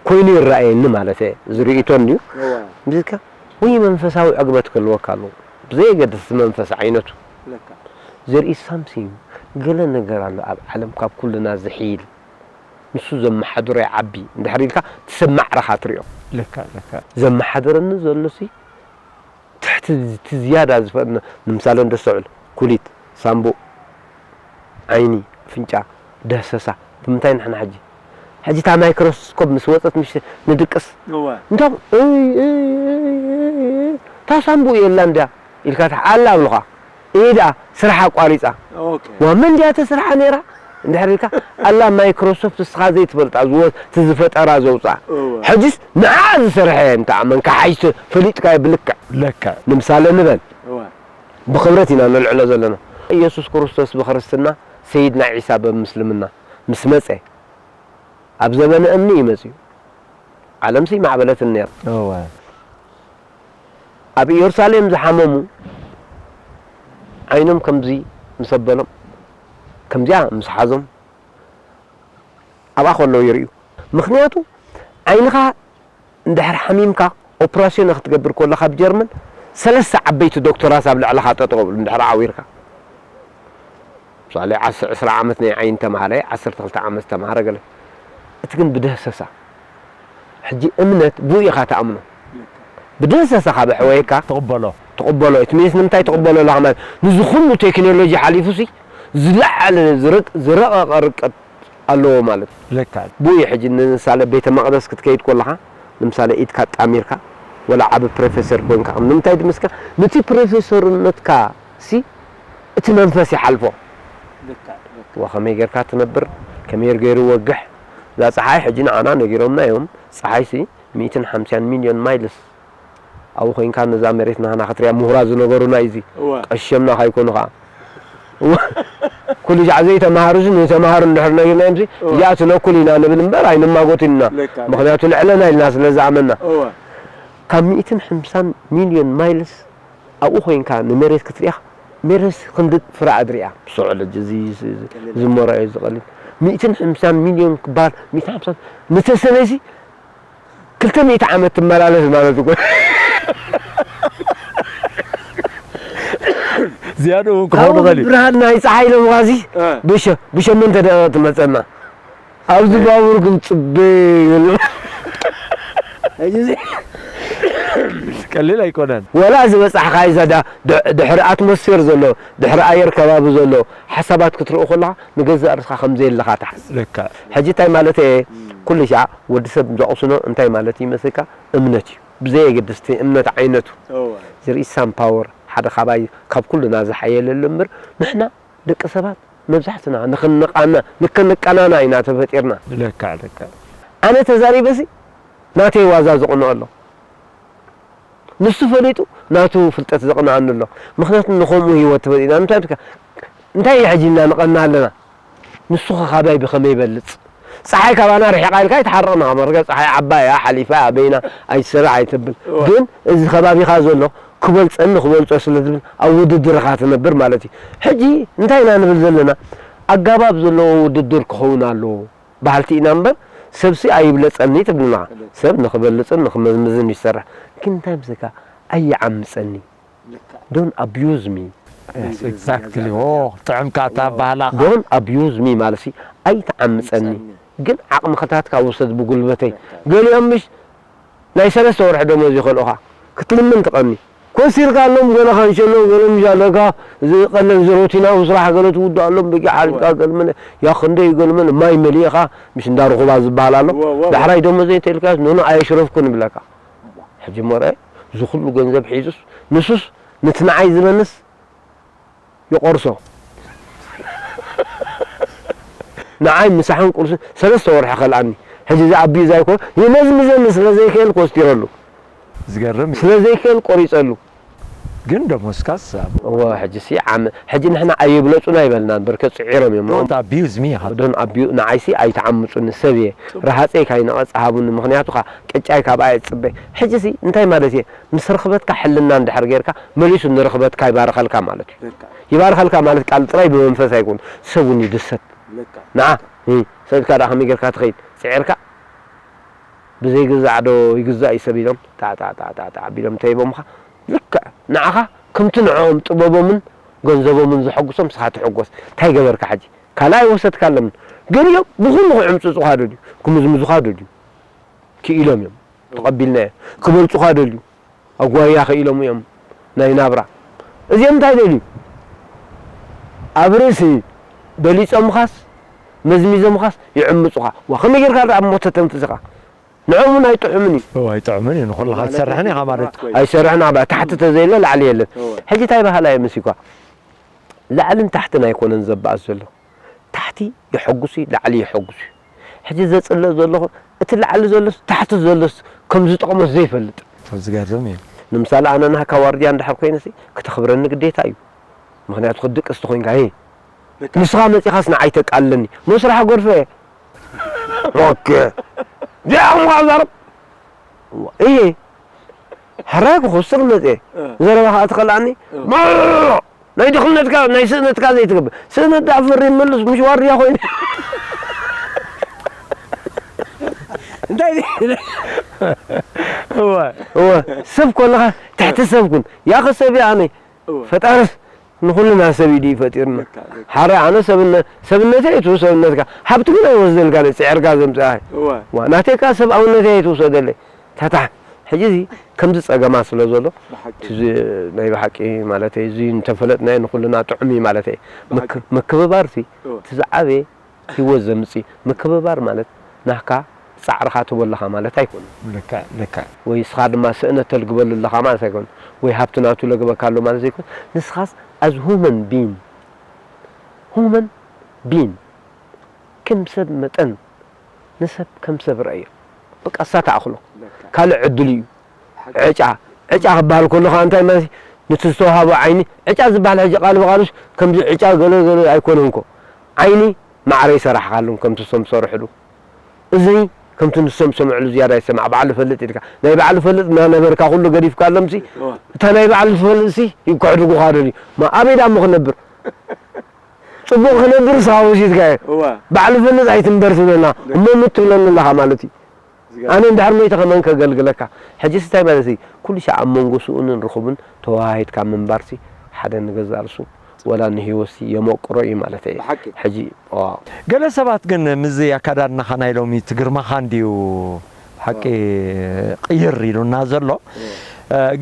ኮይኑ ይረኣየኒ ማለት እየ። ዝርእይቶ እንድዩ። ምስካ ወይ መንፈሳዊ ዕግበት ክህልወካ ኣለዎ። ብዘየገድስ እቲ መንፈስ ዓይነቱ። There is something ገለ ነገር ኣሎ ኣብ ዓለም ካብ ኩልና ዝሕይል ንሱ ዘመሓድሮ ይዓቢ እንድሕር ኢልካ እቲ ሰብ ማዕረኻ ትሪኦ ለካ ለካ ዘመሓድረኒ ዘሎሲ ትሕቲ እቲ ዝያዳ ዝፈ ንምሳሌ እንዶ ኣስተውዕል ኩሊት ሳምቡእ ዓይኒ ኣፍንጫ ደህሰሳ ብምንታይ ንሕና ሕጂ ሕጂ እታ ማይክሮስኮፕ ምስ ወፀት ምሽ ንድቅስ እወ እንቶም እይ እይ እይ እይ እይ እታ ሳምቡእ የላ እንድያ ኢልካ ትሓ ኣላ ኣብሉኻ እየ ደኣ ስራሕ ኣቋሪፃ ኦኬ ዋ መን ድያ ተስርሓ ነይራ እንድሕር ኢልካ ኣላ ማይክሮሶፍት እስኻ ዘይትፈልጣ ዝወ- እቲ ዝፈጠራ ዘውፅኣ እወ ሕጅስ ንዓ ዝሰርሐ እየ እንተኣመንካ ሓይሽ ፈሊጥካዮ ብልክዕ ለካ ንምሳሌ ንበል እወ ብኽብረት ኢና ነልዕሎ ዘለና። ኢየሱስ ክርስቶስ ብኽርስትና ሰይድና ዒሳ ብምስልምና ምስ መጸ ኣብ ዘበነ እምኒ እዩ መጺኡ። ዓለምሲ ኣይማዕበለትን ነይራ። እወ። ኣብ ኢየሩሳሌም ዝሓመሙ ዓይኖም ከምዚ ምስ ኣበሎም ከምዚኣ ምስ ሓዞም ኣብኣ ከለዉ ይርእዩ። ምኽንያቱ ዓይንኻ እንድሕር ሓሚምካ ኦፕራስዮን ክትገብር ከለኻ ኣብ ጀርመን ሰለስተ ዓበይቲ ዶክተራት ኣብ ልዕልኻ ጠጠው ይብሉ እንድሕር ዓዊርካ። ምሳሌ ዓስ- ዕስራ ዓመት ናይ ዓይኒ ተምሃረ፣ ዓሰርተ ክልተ ዓመት ዝተምሃረ ገለ። እቲ ግን ብደህሰሳ። ሕጂ እምነት ብኡ ኢኻ ትኣምኖ። ብደህሰሳ ካብ ኣሕወየካ ትቕበሎ። ትቕበሎ። እቲ ሚኒስ ንምንታይ ትቕበሎ ኣለኻ ማለት ንዚ ኩሉ ቴክኖሎጂ ሓሊፉሲ ዝለዓለ ዝረቅ- ዝረቐቐ ርቀት ኣለዎ ማለት እዩ። ልክዕ። ብኡ እዩ ሕጂ ንምሳሌ ቤተ መቕደስ ክትከይድ ከለኻ ንምሳሌ ኢድካ ጣሚርካ ወላ ዓቢ ፕሮፌሰር ኮንካ ንምንታይ ድምስካ ነቲ ፕሮፌሰርነትካ ሲ እቲ መንፈስ ይሓልፎ። ልክዕ ልክዕ። ወኸመይ ጌርካ ትነብር ከመይ ገይሩ ወግሕ እዛ ፀሓይ ሕጂ ንዓና ነጊሮምና እዮም ፀሓይ ሲ ሚእትን ሓምሳን ሚልዮን ማይልስ ኣብኡ ኮይንካ ነዛ መሬት ናህና ክትሪያ ምሁራት ዝነበሩ ናይዚ እወ። ቀሸምና ካይኮኑ ከዓ እወ። ኩሉ ሻዕ ዘይተማሃሩ ሲ ንተማሃሩ እንድሕር ነጊርናዮም ሲ እወ። እዚኣ ትነኩል ኢና ንብል እምበር ኣይንማጎትን ኢና ለካ። ምክንያቱ ልዕለና ኢልና ስለ ዝኣመና እወ። ካብ ሚእትን ሓምሳን ሚልዮን ማይልስ ኣብኡ ኮይንካ ንመሬት ክትሪኣ መሬት ክንዲ ፍረ ኣድሪያ ስዑል እዚ ዝሞራ እዩ ዝቐልል ሚእትን ሓምሳን ሚልዮን ክበሃል ሚእትን ሓምሳን ንተሰነይሲ ክልተ ሚእቲ ዓመት ትመላለስ ማለት እኮ ዝያድኡ እውን ክኸውን ይኽእል እዩ። ብርሃን ናይ ፀሓይ ለምኻዚ እ። ብሸ ብሸመንተ ደቂቕ ትመፀና ኣብዚ ባቡር ግን ፅበ ይብል ሕጂ እዚ ቀሊል ኣይኮነን። ወላ ዝበፃሕካ ይዘዳ ድሕሪ ኣትሞስፌር ዘሎ ድሕሪ ኣየር ከባቢ ዘሎ ሓሳባት ክትርኢ ከለካ ንገዛእ ርእስኻ ከም ዘየለኻ ትሓስብ። ልክዕ። ሕጂ እንታይ ማለት እየ ኩሉ ሻዕ ወዲ ሰብ ዘቕስኖ እንታይ ማለት እዩ መስልካ እምነት እዩ። ብዘየገድስ እቲ እምነት ዓይነቱ እወ። there is some power ሓደ ካባይ ካብ ኩልና ዝሓየለሉ እምበር ንሕና ደቂ ሰባት መብዛሕትና ንኽንቃና ንክንቀናና ኢና ተፈጢርና። ለካ ለካ ኣነ ተዛሪበሲ ናተይ ዋዛ ዝቕንኦ ኣሎ። ንሱ ፈሊጡ ናቱ ፍልጠት ዘቕንኣኒ ኣሎ። ምኽንያቱ ንኸምኡ ህይወት ተፈጢርና። እንታይ ብካ እንታይ ሕጂ ኢና ንቐና ኣለና? ንሱ ኸ ካባይ ብኸመይ ይበልጽ? ጸሓይ ካባና ርሒቓ ኢልካ ኣይትሓርቕና። መርገ ጸሓይ ዓባይ እያ ሓሊፋ እያ በይና ኣይትሰርሕ ኣይተብል። ግን እዚ ከባቢኻ ዘሎ ክበልጸኒ ክበልጾ ስለ ዝብል ኣብ ውድድር ኢኻ ትነብር ማለት እዩ። ሕጂ እንታይ ኢና ንብል ዘለና? ኣጋባብ ዘለዎ ውድድር ክኸውን ኣለዎ። በሃልቲ ኢና እምበር ሰብሲ ኣይብለጸኒ ትብልና። ሰብ ንኽበልጽን ንኽመዝምዝን ይሰርሕ። ግን እንታይ ምስካ ኣይዓምጸኒ። Don't abuse me. Exactly. ኦ ጥዕምካ እታ ባህላኻ Don't abuse me ማለት ሲ ኣይትዓምጸኒ። ግን ዓቕምኽታትካ ውሰድ ብጉልበተይ። ገሊኦም ምሽ ናይ ሰለስተ ወርሒ ደሞዝ ይኸልኡኻ ክትልምን ትቐኒ። ኮሲርካ ኣሎም ገለ ካንሸሎ ገለ ምሽ ኣለካ። እዚ ቀለል እዚ ሮቲናዊ ስራሕ ገለ ትውድእ ኣሎም በጊዕ ሓሪድካ ገልመለ ያ ክንደይ ገልመለ ማይ መሊእኻ ምሽ እንዳ ርኹባ ዝበሃል ኣሎ። ዳሕራይ ደሞዘይ ተልካስ ኖኖ ኣየሽረፍኩን ይብለካ። ሕጂ እሞ ርኣይ እዚ ኩሉ ገንዘብ ሒዙስ ንሱስ ነቲ ንዓይ ዝበንስ ይቖርሶ። ንዓይ ምሳሕን ቁርስን ሰለስተ ወርሒ ከልኣኒ። ሕጂ እዚ ኣቢዩ ዛይኮ ይመዝምዘኒ ስለ ዘይክእል ኮስቲረሉ። ዝገርም እዩ። ስለ ዘይክእል ቆሪጸሉ። ግን ደሞዝካስ ኣብ እወ ሕጂ ሲ ዓም ሕጂ ንሕና ኣይብለጹና ይበልና እምበር ከጽዒሮም እዮም። don't abuse me ኢኻ። ዶን ኣቢዩ ንዓይሲ ኣይተዓምጹኒ ሰብ እየ። ረሃጸይ ካይነቐጽ ሃቡኒ ምኽንያቱ ኻ ቅጫይ ካብኣ እየ ዝጽበ። ሕጂ ሲ እንታይ ማለት እየ? ምስ ርኽበትካ ሕልና እንድሕር ጌርካ መሊሱ ንርኽበትካ ይባርኸልካ ማለት እዩ። ይባርኸልካ ማለት ቃል ጥራይ ብመንፈስ ኣይኮን ሰብ እውን ይድሰት። ንዓ ሰብካ ደኣ ከመይ ጌርካ ትኸይድ ጽዒርካ ብዘይግዛዕ ዶ ይግዛእ እዩ ሰብ ኢሎም ጣዕጣዕጣዕጣዕ ኣቢሎም እንተሂቦምኻ ልክዕ ንዓኻ ከምቲ ንዕኦም ጥበቦምን ገንዘቦምን ዘሐጉሶም ስኻ ትሕጎስ። እንታይ ገበርካ ሕጂ? ካልኣይ ወሰድካሎም። ገሊኦም ብኹሉ ክዕምጽጹኻ ደልዩ፣ ክምዝምዙኻ ደልዩ። ክኢሎም እዮም። ተቐቢልናዮ። ክበልጹኻ ደልዩ። ኣጓያ ክኢሎም እዮም። ናይ ናብራ። እዚኦም እንታይ ደልዩ? ኣብ ርእሲ በሊጾምኻስ መዝሚዞምኻስ ይዕምጹኻ። ዋ ከመይ ጌርካ ደኣ እሞ ተተንፍስኻ? ንዕኦም እውን ኣይጥዑምን እዩ። እዎ ኣይጥዑምን እዩ። ንኹልኻ ትሰርሕን ኢኻ ማለት እዩ። ኣይሰርሕን ኣባ ታሕቲ ተዘይለ ላዕሊ የለን። ሕጂ እንታይ ባህላ እየ መሲኳ? ላዕልን ታሕትን ኣይኮነን ዘባእስ ዘሎ። ታሕቲ የሐጉስ እዩ፣ ላዕሊ የሐጉስ እዩ። ሕጂ ዘጽልእ ዘለኹ እቲ ላዕሊ ዘሎስ ታሕቲ ዘሎስ ከም ዝጠቕሞስ ዘይፈልጥ። ዝገርም እዩ። ንምሳሌ ኣነ ናህካ ዋርድያ እንድሕር ኮይነሲ ክተኽብረኒ ግዴታ እዩ። ምኽንያቱ ክትድቅስ ተኾይንካ ሄ ንስኻ መጺኻስ ንዓይ ተቃልለኒ። ሞ ስራሕ ጎርፈ እየ። ኦኬ። ዲኣ እሞ ካብ ዛረብ እየ። ሕራይ ክኹስር መጽየ። ዘረባኻ ኣትኸልኣኒ። ማ ናይ ድኽነትካ ናይ ስእነትካ ዘይትገብር ስእነት ደኣ ፈሪ መልስ ምሽ ዋርድያ ኮይኑ እንታይ እወ እወ ሰብ ኮለኻ ትሕቲ ሰብ ኩን ያኸ ሰብ እየ ኣነ ፈጣርስ ንኹልና ሰብ ኢዱ እዩ ፈጢሩና ሓደ ኣነ ሰብነ ሰብነተይ እቱ ሰብነትካ ሃብቲ ግን ኣይወስደልካ ጽዕርካ ዘምጽኣ ናተይካ ሰብኣውነተይ ኣይትውሰደለይ ታታ ሕጂ እዚ ከምዚ ጸገማ ስለ ዘሎ ናይ ብሓቂ ማለት እዚ እንተፈለጥናዮ ንኩልና ጥዑም እዩ ማለት ምክብባር ሲ እቲ ዝዓበየ ህይወት ዘምጽእ ምክብባር ማለት ናህካ ጻዕርኻ ትህቦ ኣለኻ ማለት ኣይኮነን። ልክዕ ልክዕ። ወይ እስኻ ድማ ስእነት ተልግበሉ ኣለኻ ማለት ኣይኮነን። ወይ ሃብቲ ናቱ ለግበካ ኣሎ ማለት ዘይኮን። ንስኻስ as human being human being ከም ሰብ መጠን ንሰብ ከም ሰብ ረኣዮ። በቃ እሳ ትኣኽሎ። ካልእ ዕድል እዩ። ዕጫ ዕጫ ክበሃል ከሎ ከዓ እንታይ ማለት እዩ? ነቲ ዝተዋሃቦ ዓይኒ ዕጫ ዝበሃል ሕጂ ቃል ብቃሉስ ከምዚ ዕጫ ገለ ገለ ኣይኮነን እኮ። ዓይኒ ማዕረ ይሰራሕካሎም ከምቲ እሶም ዝሰርሕሉ። እዝኒ ከምቲ ንሶም ዝሰምዕሉ ዝያዳ ይሰማዕ። ባዕሉ ፈልጥ ኢልካ ናይ ባዕሉ ፈልጥ እናነበርካ ኩሉ ገዲፍካሎምሲ እታ ናይ ባዕሉ ትፈልጥሲ ክሕድጉኻ ደልዩ። ማ ኣበይ ደኣ እሞ ክነብር? ጽቡቕ ክነብር ስኻ ወሲድካዮ። ባዕሉ ፈልጥ ኣይትንበር ትብለና እሞ ሙት ትብለኒ ኣለኻ ማለት እዩ። ኣነ እንድሕር ሞይተ ከመን ከገልግለካ? ሕጂስ እንታይ ማለት እዩ? ኩሉ ሻዕ ኣብ መንጎ ስኡንን ርኹብን ተወሃሂድካ ምንባርሲ ሓደ ንገዛእ ርእሱ ወላ ንህይወትሲ የመቅሮ እዩ ማለት እዩ። ብሓቂ። ሕጂ ዋው። ገለ ሰባት ግን ምስዚ ኣካዳድናኻ ናይ ሎሚ ትግርማኻ እንድዩ ሓቂ ቅይር ኢሉና ዘሎ።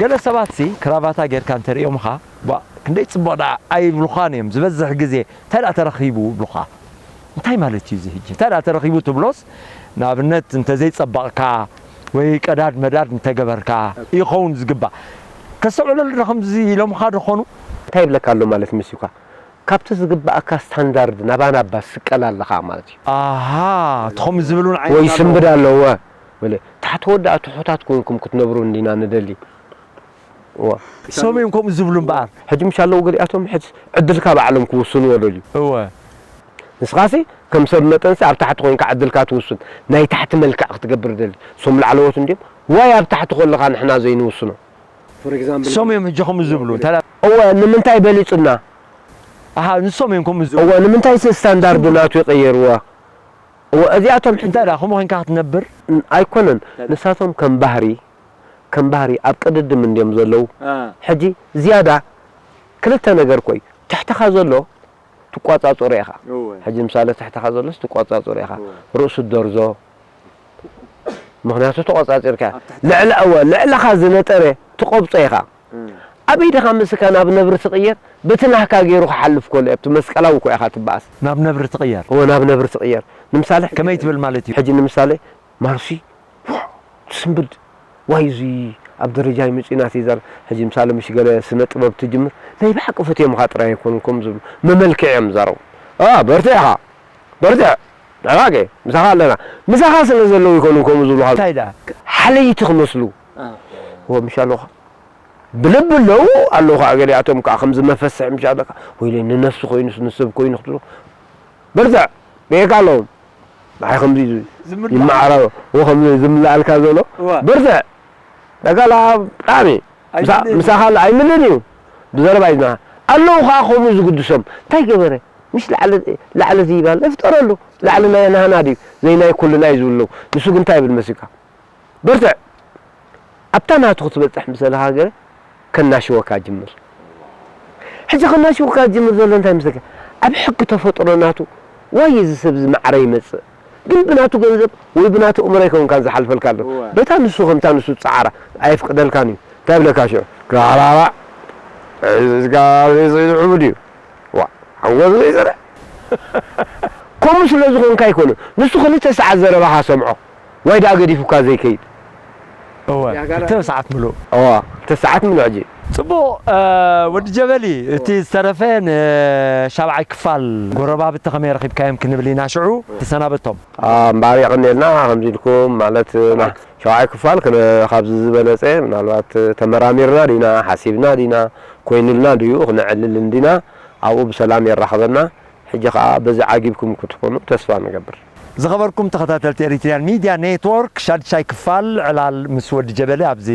ገለ ሰባትሲ ክራቫታ ጌርካ እንተሪኦምኻ ቧእ ክንደይ ጽቡቕ ደኣ ኣይብሉኻን እዮም ዝበዝሕ ግዜ። እንታይ ደኣ ተረኺቡ ይብሉኻ? እንታይ ማለት እዩ እዚ ሕጂ? እንታይ ደኣ ተረኺቡ ትብሎስ? ንኣብነት እንተዘይጸበቕካ ወይ ቀዳድ መዳድ እንተገበርካ ይኸውን ዝግባእ። ከስተውዕለሉ ዶ ከምዚ ኢሎምኻ ዶ ኾኑ? እንታይ ይብለካ ኣሎ ማለት መሲኳ? ካብቲ ዝግባኣካ ስታንዳርድ ናባ ናባ ስቀል ኣለኻ ማለት እዩ። ኣሃ፣ እቶም ዝብሉን ዓይነት ወይ ኣለዎ። ስንብድ ኣለዎ። ወለ ታሕቲ ወዳኣ ትሑታት ኮንኩም ክትነብሩ እንዲና ንደሊ። ዋ። ሰሚኦም ከምኡ ዝብሉ እምበኣር። ሕጂ ምሽ ኣለዉ ገሊኣቶም ሕጂ ዕድልካ ባዕሎም ክውስንዎ ደልዩ። እወ። ንስኻሲ ከም ሰብ መጠንሲ ኣብ ታሕቲ ኮንካ ዕድልካ ትውስን። ናይ ታሕቲ መልክዕ ክትገብር ደሊ። እሶም ላዕለዎት እንዲዮም። ዋይ ኣብ ታሕቲ ኮለኻ ንሕና ዘይንውስኖ። ሰሚኦም ሕጂ ከምኡ ዝብሉ። እንተ እወ ንምንታይ በሊጹና? ኣሃ፣ ንሶም እዮም ከምኡ ዝብሉ። እወ ንምንታይ ሲ ስታንዳርድ ናቱ ይቀየርዎ? እወ እዚኣቶም ሕጂ እንታይ ደኣ ከምኡ ኮይንካ ክትነብር? ኣይኮነን። ንሳቶም ከም ባህሪ ከም ባህሪ ኣብ ቅድድም እንዲዮም ዘለዉ። ሕጂ ዝያዳ ክልተ ነገር ኮይ ትሕትኻ ዘሎ ትቋጻጽሮ ኢኻ። ሕጂ ምሳሌ ትሕትኻ ዘሎስ ትቋጻጽሮ ኢኻ። ርእሱ ደርዞ ምኽንያቱ ተቆጻጺርካ ልዕሊ እወ ልዕልኻ ዝነጠረ ትቆብጾ ኢኻ። ኣብ ኢድኻ ምስካ ናብ ነብሪ ትቕየር በቲ ናህካ ገይሩ ክሓልፍ ከሎ ኣብቲ መስቀላዊ እኮ ኢኻ ትበኣስ። ናብ ነብሪ ትቕየር። እወ ናብ ነብሪ ትቕየር። ንምሳሌ ከመይ ትብል ማለት እዩ? ሕጂ ንምሳሌ ማርሲ ትስንብድ ዋይ እዚ ኣብ ደረጃ ይመጽእ ኢና ትይዛር። ሕጂ ምሳሌ ምሽ ገለ ስነ ጥበብ ትጅምር ናይ ብሓቂ ፈትዮምኻ ጥራይ ኣይኮኑን ከም ዝብሉ መመልክዕ እዮም ዝዛረቡ። ኣ በርትዕ ኢኻ በርትዕ ንዕባጌ ምሳኻ ኣለና ምሳኻ ስለ ዘለዉ ይኮኑ ከምኡ ዝብሉኻ እንታይ ደኣ? ሓለይቲ ክመስሉ ወ ምሽ ኣለኻ ብልቢ ኣለዉ ኣለዉ ከዓ ገሊኣቶም ከዓ ከምዚ መፈስሒ ምሽ ኣለካ ወይለ ንነፍሲ ኮይኑስ ንሰብ ኮይኑ ክትብሎ በርትዕ ብኤካ ኣለዎም ንዓይ ከምዚ ይመዓረ ወ ከምዚ ዝምልኣልካ ዘሎ በርትዕ ነጋላ ብጣዕሚ ምሳኻ ኣሎ ኣይምልን እዩ ብዘረባ እዩ ኣለዉ ከዓ ከምኡ ዝግድሶም እንታይ ገበረ ምሽ ላዕሊ ዘይባል እፍጠረሉ ላዕሊ ናይ ናህና ድዩ ዘይናይ ኩልና እዩ ዝብሉ ኣለዉ ንሱ ግን እንታይ ይብል መሲልካ በርትዕ ኣብታ ናቱ ክትበፅሕ ምስ ዘለኻ ገለ ከናሽወካ ጅምር ሕጂ ከናሽወካ ጅምር ዘሎ እንታይ ምስለካ ኣብ ሕጊ ተፈጥሮ ናቱ ዋይ እዚ ሰብ እዚ ማዕረ ይመፅእ ግን ብናቱ ገንዘብ ወይ ብናቱ እምሮ ኣይከውንካን ዝሓልፈልካ ኣሎ በታ ንሱ ከምታ ንሱ ዝፀዓራ ኣየፍቅደልካን እዩ እንታይ ብለካ ሽዑ ጋራራ እዚ ጋር እዚ ዕቡድ እዩ ዋ ሓንጎል ዘይዘረ ከምኡ ስለ ዝኾንካ ኣይኮነ ንሱ ክልተ ሰዓት ዘረባኻ ሰምዖ ዋይ ደኣ ገዲፉካ ዘይከይድ እወ ክልተ ሰዓት ምሉእ እዋ ክልተ ሰዓት ምሉእ ሕጂ ጽቡቕ ወዲ ጀበሊ እቲ ዝተረፈ ንሻብዓይ ክፋል ጎረባብቲ ከመይ ረኺብካዮም ክንብል ኢና ሽዑ ትሰናበቶም እምበኣር የቐንየልና ከምዚ ኢልኩም ማለት ሻብዓይ ክፋል ካብዚ ዝበለፀ ምናልባት ተመራሚርና ዲና ሓሲብና ዲና ኮይኑልና ድዩ ክነዕልል እንዲና ኣብኡ ብሰላም የራኽበና ሕጂ ከዓ በዚ ዓጊብኩም ክትኮኑ ተስፋ ንገብር። ዝኸበርኩም ተኸታተልቲ ኤሪትሪያን ሚድያ ኔትወርክ ሻድሻይ ክፋል ዕላል ምስ ወዲ ጀበሊ ኣብዚ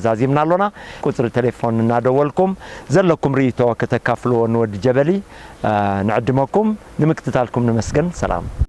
ዛዚምና ኣሎና። ቁፅሪ ቴሌፎን እናደወልኩም ዘለኩም ርእይቶ ከተካፍልዎ ንወዲ ጀበሊ ንዕድመኩም። ንምክትታልኩም ንመስገን። ሰላም።